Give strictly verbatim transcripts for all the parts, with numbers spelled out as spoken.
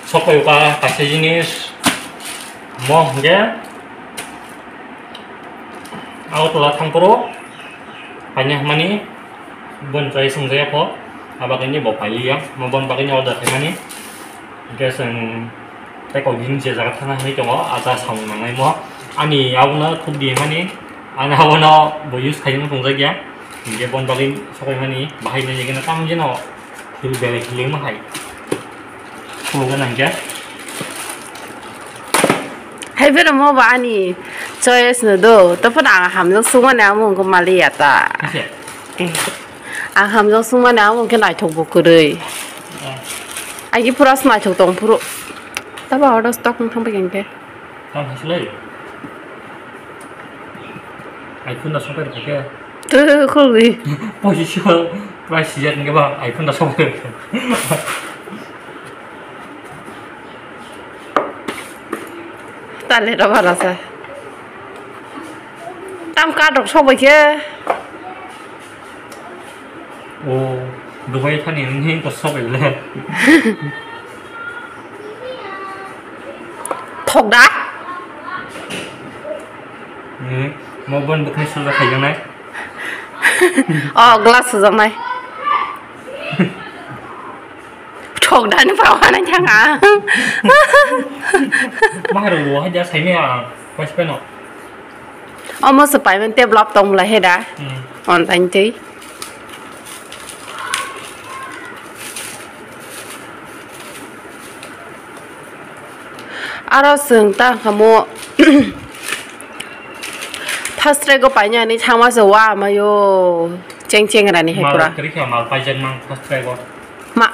Sokoi ka kaisa jinis mo hwnkhe Agartala thangphuru paina hwnmani bon chai swngjaya pho, abagwini bo pailiya, mo bon bagwini order khaimani. Hwnkhe chwng tei kok bini je jaga thangna hinwi tongo, acha samung nangnaimo. Ani abono thuk di hwnmani, ani abono bo use khaimani tongjakya. Hwnkhe bon bagwi sokaimani bahai nai jagano tamo jeno. Hil belai hil wngma hai. Khulukgwi nangkhe. Hai phano mo ba ani choice no do. Tophano ang hamjak sukmani amo wngkha maliya ta. Ase. Eh. Ang hamjak sukmani amo wngkha naithok bo kwrwi. Ah. Agi pura naithok tong phuru. Tabo order stock wng thang bai khe. Tamo haslai. iPhone da sopai rwkha khe. Twi khulwi. Poisisio price sijak hwnkhe ba iPhone da sopai rwkha. Tale rw bara sa. Tam kadrok sobai khe. O, Dubai thani wngkhe kosok le. Thok da? Hmm, mo bon bwkhani soja khaijaknai. O, glass sujaknai. Thok da ni pura wana changa. Mahai rok bo hai da saimaya, paisa peno. Omo se payment tei block tong bwlai he da. Hmm. Online tei. Aro chwng ta hamo first track o painani thangma se wa mayo cheng cheng rani hai pura. Mal kwrwi kha, mal paijak mang first track o. Ma,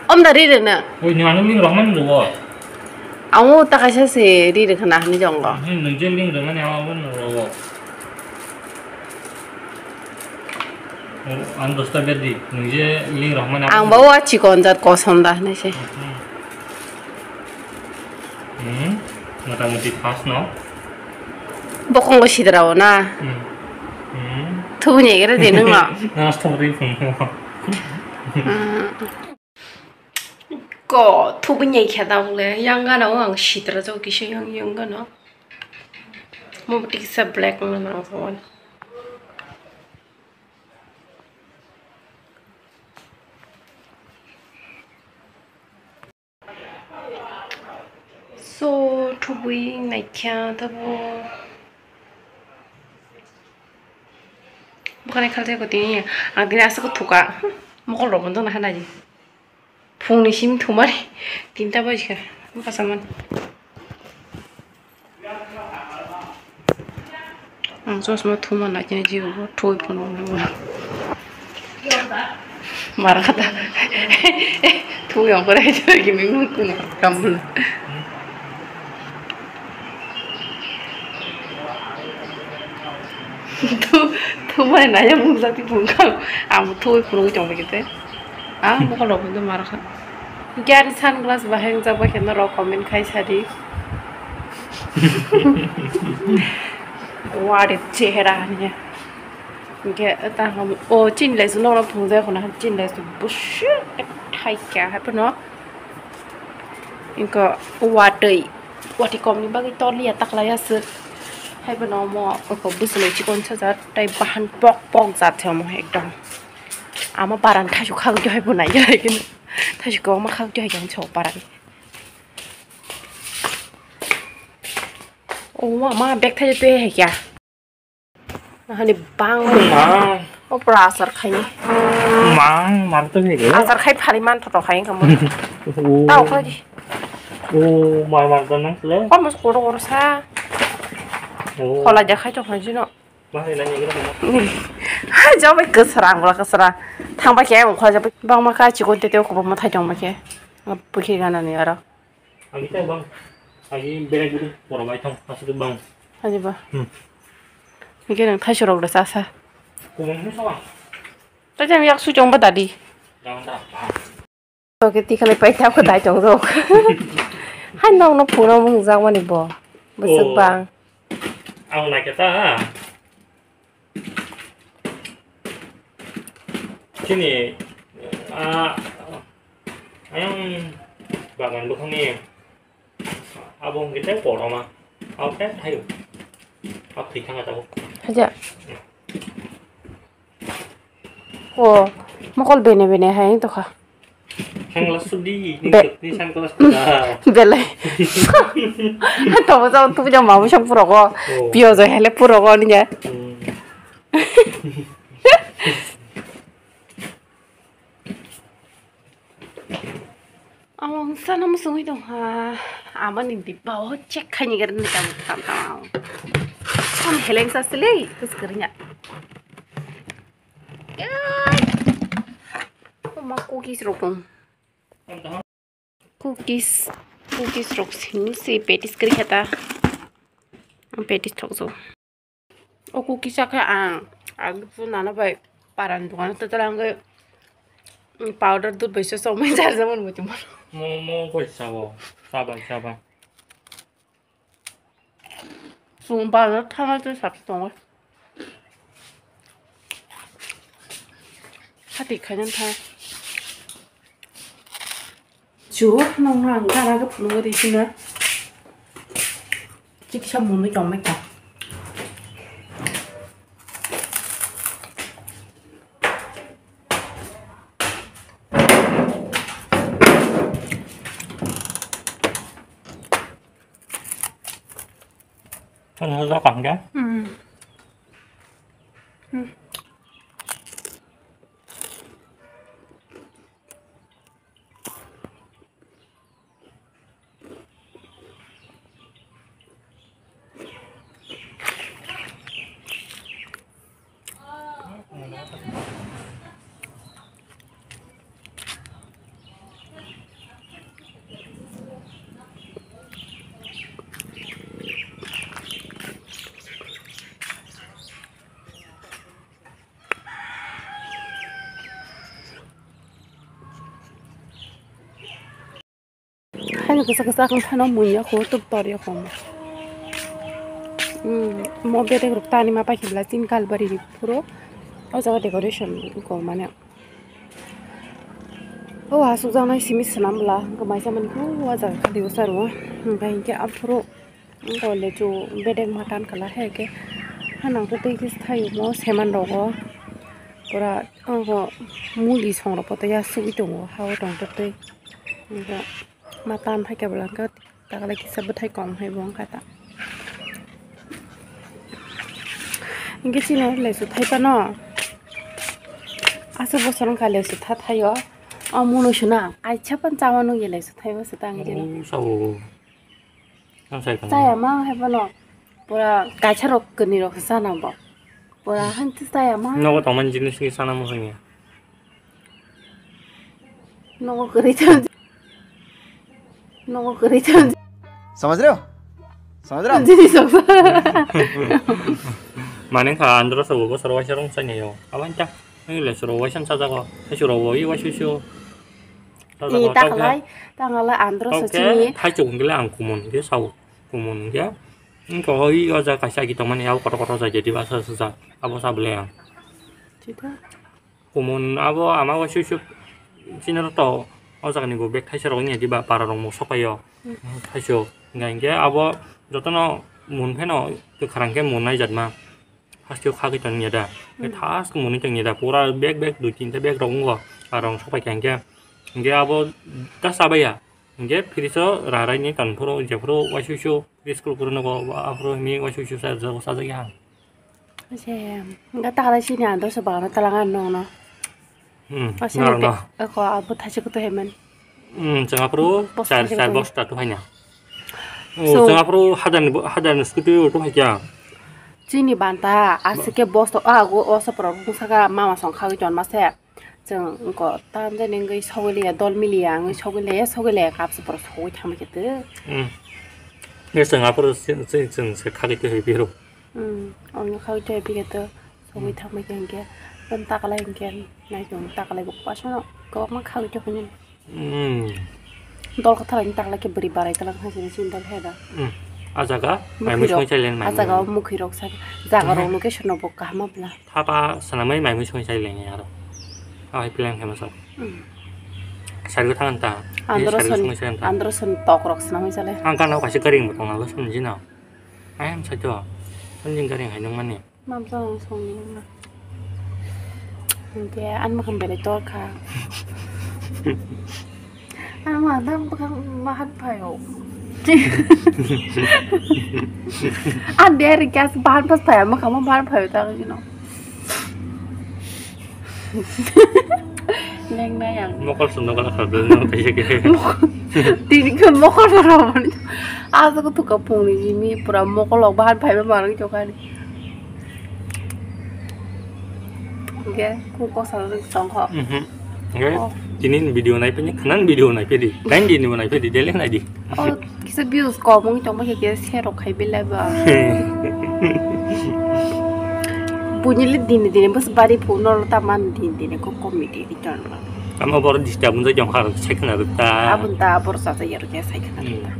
om da ri rwna. Oi, nwng ano ling rohman rwo. Ang o ta kaisa se ri rwkha na hinwi jong go. Hmm, nwng je ling rwmani ang abo nwng rwo. O, ang dosta bed di, nwng je ling rohman abo. Ang ba o chikon jat kosom da hinwi se. Hmm. Hmm, mota moti first no. Bokongo sidra o na. Hmm. Hmm. Thubuni egere de nwng no. Na stop ri phung. Hmm. Ko thubui nyai khe tabuk le, yang gana o ang sitra jagao kisa yang, yang gana. Mo twi kisa black wngna nang jago. So, thubui nai khe tabuk. Bukhani khaltai ko tini, ang tini aswk thuka. Mokol rok bo dona hanai. Phungni simi thumari tinta bajikha, bwkha samani. Ang chosma thuma naikhe jibo thoi phunuknai bo. Mara khata. Thuyong pore gimi mukuna kambul. Thu, thumari naya mukjak ti phunukha. Ang thoi phunugwi tongbaikhe tei. Ah, mokol rok hintu mara kha. Hinkhe ani sunglass bahai wngjak bai khe norok comment khai sadi. What a chehra hwnwi. Hinkhe ta ham, o chini laisu norok phungjak khuna, chini laisu busuk thai kha hai phano. Hinkhe watwi, watwi komni bagwi toliya taklai aswk. Hai phano omo oko bwswlwi chikon sajak tei bahan pok pok jat se omo ekdom. Ama baran thaisu khagwi hai bo nai jai khe. Thaisu kwbangma khagwi hai jang chok baran. O ma, ma bag thai twi hai kya. Hani bang. Ma. O pura asar khai ni. Ma, mar to ni. Asar khai phali man thoto khai ka mo. O. Tao khai di. O, mar mar to nang le. Ko mo koro koro sa. O. Khola ja khai to khai jino. Hai, jabo kwswrang, bwla kwswrang. Thangba khe ang khwlajak bai. Bangma kha chikon tete o kwbangma thai tongma khe. Pukhi ganani aro. Agi tei bang. Agi berek berek pora bai thang, aswk bang. Haji ba. Hmm. Hingke nang thaisurok da chasa. Kubun ni sawa. Tei jang yak su chong ba dadi. Jang da. Oke, tikhalai paitha kho dai tongjok. Hai nokno phunukna mungjakmani bo. Bwswk bang. Ang naikhe ta. Chini, ah, ayang Bagan bukhani abo hwnkhe tei poroma. Abo tei thaio. Abo thwi thangkha tabuk. Haja. O, mokol bene bene hai tokha. Sunglass sudi, Be- ni sunglass da. Belai. Tamo jang tu jang mamu song puroko. Oh. Pio jo hele puroko niya. Hmm. Ang sana musungwi tong ha. Amani dibba o check khaini gar ni tam tam tam. Ang heleng sa sele, kus karinya. Oma cookies rok tong. Cookies, cookies rok simi si petis kari khata. Ang petis thok jo. O cookies sakhe ang, ang phunana bai paran dukano tetel ang powder dut bai se somai charjaman muchung. Mo, mo, koi sabo, sabai, sabai. Chwng bazar thangna tei sakhe tongo. Hati khaina thang. Chu nongno ang gana khe phunugwi rw sino. Chiksa mwnwi tongmai kha. Ano sa kang kya? Hmm. Hmm. Haino kisa kisa akung phano muiya kho tuk tor ya kho. Hmm, mo bedek rok tani ma paikhe bla tin kalbari ri phuro. O jaga decoration ko mane. O asuk jang nai simi swnam bla, ko maisa mani ko o jaga khadi o saro. Hmm, bai ke aphuro. Bo lechu bedek matan kala hai ke hanang to tei kis thaio mo seman rogo pura ogo muli song rok poto ya sugui tongo hao tong to tei matan hai ke bwlangkhe taklai kisa bwthai kom hai bo wngkha ta hinkhe chini lechu thai phano aswk bosor wngkha lechu tha thaio o munu suna kaisa phano chawa nukya lechu thai bwswk tang jani. Chaya ma hai bono pura kaisa rok kani rok sana bo pura hanti chaya ma. Nogo tongmani jinis ni sana mo hanya. Nogo kari cham. Nogo kari cham. समझ रहे हो? समझ रहे हो? Jinis rok sa. Mane kha andro sa bo soro waisa rong sa nyo. Awan ta. Ni le soro waisa sa jago. Soro wai waisa su. Ni taklai, taklai andro sa chini. Thaichuk wngkhe ang kumun khe sao, kumun wngkhe. Wngkhe oi o jaga kaisa agi tongmani abo kotor kotor jai jadi basa susa abo sa bwle ang. Kumun abo ama o sui sui chini rok to o jaga ni bo bag thaisa rok wngya diba para rok mung sokphaio. Thaisuk wngkha hinkhe abo jotono mun pheno kwkhwrang khe mun naijak ma. Hasteo khagwi tongya da. Tei thas khe mwnwi tongya da. Pura bag bag dui tinta bag rok wngo. Arong sokpai kha hinkhe. Hinkhe abo ta chabaiya. Hinkhe fridge o rarai ni tong phuru jephuru waisuisu fridge kuluk kuluk nogo aphuru hwnwi waisuisu sajak sajak ya. Hinkhe taklai chini andro se bagano talang ano no. Hmm, ako abo thaise kutu hemen. Hmm, chwng aphuru char bosta tu haina. Oh, chwng aphuru hadan hadan scooty tu haikya. Chini banta asike bosta ago osa pro saka mama song khagwi ton mase. Chwng ko tan jani ngwi sogwi liya dol miliya ngwi sogwi liya sogwi liya kapsa pro sogwi thangma khe tu. Hmm. Chwng aphuru chwng se khagwi tu hai biro. Hmm, ang kha ujai bigeta sogwi thangma khe hinkhe, ben taklai hinkhe, naitong taklai bo kwbangma kha ujai hwnwi. Hmm. Dol kwthar ni taklai khe bwrwi barai talang hai sini sini dol heda. Hmm. A jaga mai mui songwi chailen mai. A jaga o mukhi rok sa jaga rok location rok bo kaham bwla. Thapa swnamwi mai mui songwi chailen aro. A hai plan khe masa. Hmm. Sari thang ta. Andro Sari son, song sen ta. Andro son tok rok swnam jale. Ang kana kaisa garing bo tong na lo song jina. Ayam sa to. Song jin garing hai nang mani. Mam sa nang song ni na. Oke, an makam bele tor kha. An ma dam bakam mahat phayo. An der gas bahan pas phayo, makam bahan phayo ta you know. Lengnai ang. Mokol sung nokol khar bel nang tei ke. Tini ke mokol rok mani. Aso ko tuka pungni jimi pura mokol rok bahan phaiba manang chokani. Oke, ku kosa songkho. Mhm. Oke. Oh. Tini video nai pini, kanan video nai pidi. Kain di ni nai pidi, dele nai di. Oh, kisa views kom wng tongma khe khe share rok khai belai ba. Buini le dini dini bas bari phone no ta man dini dini ko comedy return ba. Amo bor disturb unjak jong har check na ta. Abun ta bor sa sa yar khe sai khna Hmm. ta.